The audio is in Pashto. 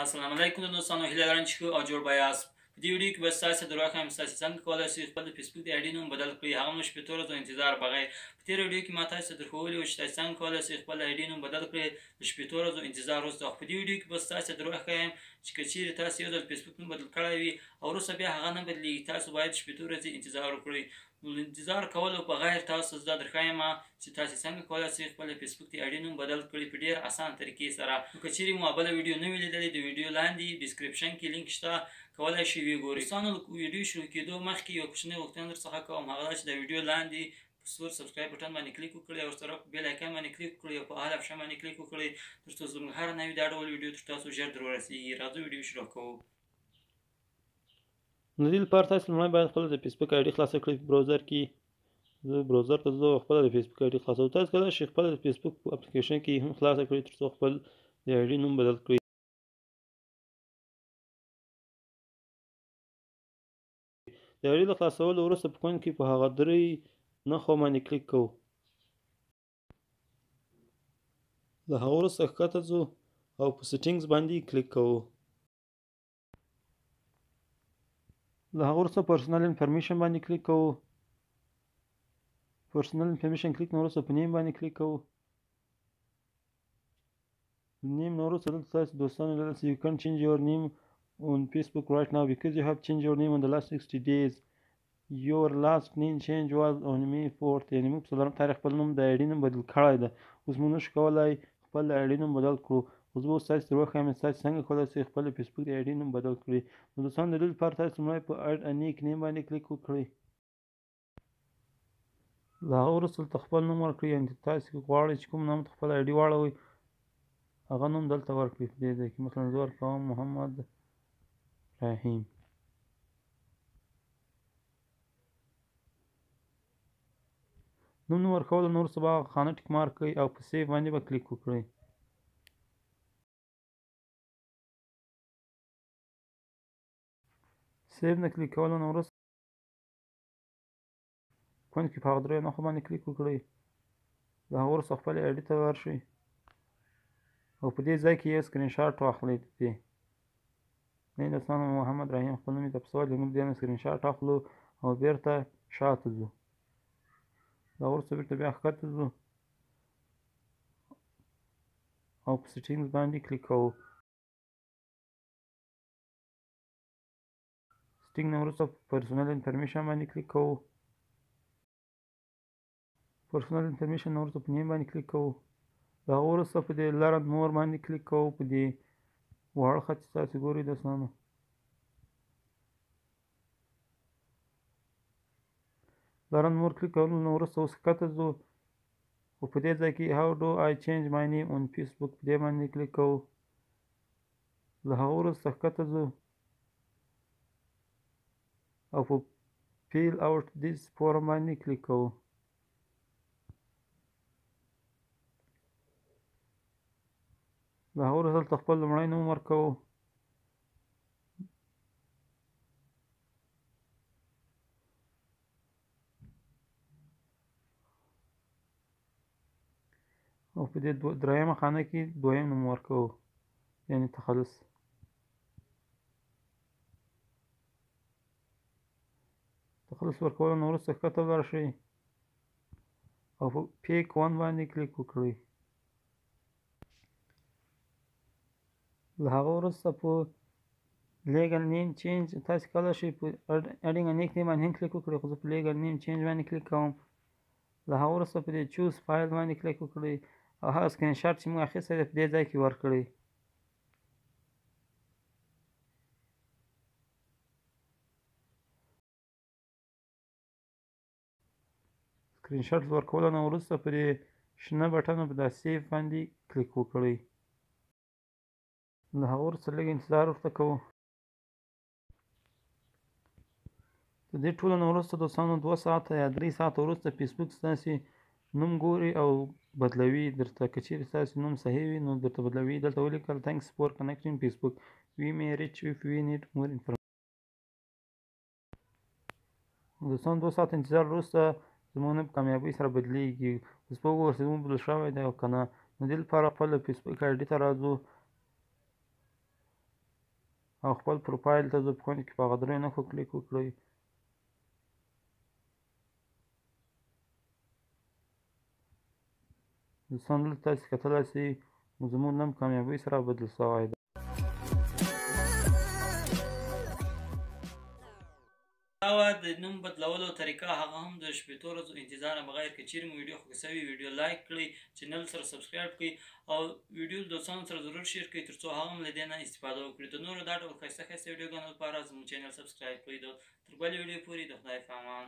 السلام علیکم دوستانو، هیله لرم چې ښه او جوړ به یاست. په دې ویډیو کې به ستاسو در وښایم چې تاسو څنګه کولای شئ خپل د فیسبوک د آیډي نوم بدل کړئ، هغه مو 60 ورځو انتظار بغیر. په تېره ویډیو کې ما تاسو ته درښوولي وو چې تاسو څنګه کولای شئ خپل آیډي نوم بدل کړئ د 60 ورځو انتظار وروسته. خو په دې ویډیو کې به ستاسو در وښایم چې که چیرې تاسو یو ځل فیسبوک نوم بدل کړی وي او وروسته بیا هغه نه بدلېږي، تاسو باید 60 ورځې انتظار وکړئ. نو د انتظار کولو په غیر تاسو زه درښایم چې تاسو څنګه کولای شئ خپل فیسبوک د آیډي نوم بدل کړئ په ډېر اسانه طریقې سره. نو که چیرې مو بله ویډیو نه وي لیدلې، د ویډیو لاندې description کې لینک شته، کولای شئ ویې ګورئ. دوستانو، د ویډیو شروع کېدو مخکې یو کوچنۍ غوښتنه درڅخه کوم، هغه دا چې د ویډیو لاندې په سور subscribe button باندې کلیک وکړئ او ورسره په bell icon باندې کلیک وکړئ او په all option باندې کلیک وکړئ، تر څو زموږ هره نوې دا ډول ویډیو تر تاسو ژر در ورسېږي. راځو ویډیو شروع کوو. نو دې لپاره تاسو لومړی باید خپله د فیسبوک آیډي خلاصه کړئ په browser کې. زه browser ته ځو، خپله د فیسبوک آیډي خلاصوم. تاسو کولای شئ خپله د فیسبوک په اپلیکیشن کې هم خلاصه کړئ تر څو خپل د آیډي نوم بدل کړئ. د آیډي له خلاصولو وروسته په کونج کې په هغه درې نښو باندې کلیک کوو. له هغه وروسته ښکته ځو او په settings باندې کلیک کوو. له هغه وروسته personal information باندې کلیک کوو. personal information کلیک نه وروسته په name باندې کلیک کوو. name نه وروسته دلته تاسو دوستانو لیدلی شئ، you can change your name on Facebook right now because you have changed your name in the last 60 days. Your last name change was on May 4th. یعنې موږ په 4 تاریخ خپل نوم د آیډي نوم بدل کړی دی. اوس موږ نشو کولای خپل د آیډي نوم بدل کړو. اوس به اوس تاسو ته وښایم چې تاسو څنګه کولای شئ خپل فیسبوک د آیډي نوم بدل کړئ. نو دوستانو، د دې لپاره تاسو لومړی په add a nickname باندې کلیک وکړئ. له هغه وروسته دلته خپل نوم ورکړئ، یعنې تاسو غواړئ چې کوم نوم ته خپل آیډي واړوئ هغه نوم دلته ورکړئ. په دې ځای کې مثلا زه ورکوم محمد رحیم. نوم ورکولو نه وروسته به هغه خانه tick mark کړئ او په save باندې به کلیک وکړئ. save نه کلیک کولو نه وروسته کونج کې په هغه دریو نښو باندې کلیک وکړئ. له هغه وروسته خپلې آیډي ته ورشئ او په دې ځای کې یو screenshot واخلئ. د دې نه دوستانو محمد رحیم خپل نوم یې تپسول دی، موږ دې نه screenshot اخلو او بیرته شاته ځو. له هغه وروسته بیرته بیا ښکته ځو او په settings باندې کلیک کوو. setting نه وروسته personal information باندې کلیک کوو. personal information نه وروسته په name باندې کلیک کوو. له هغه وروسته په دې learn more باندې کلیک کوو. په دې واړه خط چې تاسو ګورئ دوستانو، learn more کلیک کولو نه وروسته اوس ښکته ځو او په دې ځای کې how do I change my name on Facebook په دې باندې کلیک کوو. له هغه وروسته ښکته ځو او په fill out this form باندې کلیک کوو. له هغه وروسته دلته خپل لومړی نوم ورکوو. او په دې درېیمه خانه کې دویم نوم ورکوو، یعنې تخلص. تخلص ورکولو نه وروسته ښکته ولاړ شئ او په pick one باندې کلیک وکړئ. له هغه وروسته په legal name change تاسو کولای شئ په adding a nickname باندې هم کلیک وکړئ، خو زه په legal name change باندې کلیک کوم. له هغه وروسته په دې choose file باندې کلیک وکړئ او هغه screenshot چې موږ اخیستی دی په دې ځای کې ورکړئ. screenshot ورکولو نه وروسته په دې شنه button په دا save باندې کلیک وکړئ. له هغه وروسته لږ انتظار ورته کوو. د دې ټولو نه وروسته دوستانو 2 ساعته یا 3 ساعته وروسته فیسبوک ستاسې نوم ګوري او بدلوي درته. که چیرې ستاسې نوم صحیح وي نو درته بدلوي. دلته ولیکل thanks for connecting Facebook, we may reach if we need more information. دوستانو 2 ساعته انتظار وروسته زموږ نوم په کامیابۍ سره بدلیږي. اوس به وګورو چې زموږ بدل شوی دی او که نه. نو دې لپاره خپل فیسبوک آیډي ته راځو. او خپل پروفایل ته ځو، په کونج کې په هغه دریو نښو کلیک وکړئ. دوستان دلته تاسې کتلی شئ زموږ نوم کامیابۍ سره بدل شوی دی. دا وه د نوم بدلولو طریقه، هغه هم د 60 ورځو انتظار نه بغیر. که چیرې مو ویډیو خوښه شوې، ویډیو لایک کړئ، چینل سره سبسکرایب کړئ او ویډیو له دوستانو سره ضرور شیر کړئ ترڅو هغه هم له دې نه استفاده وکړي. د نورو دا ډول ښایسته ښایسته ویډیوګانو لپاره زموږ چینل سبسکرایب کړئ. تر بلې ویډیو پورې د خدای په امان.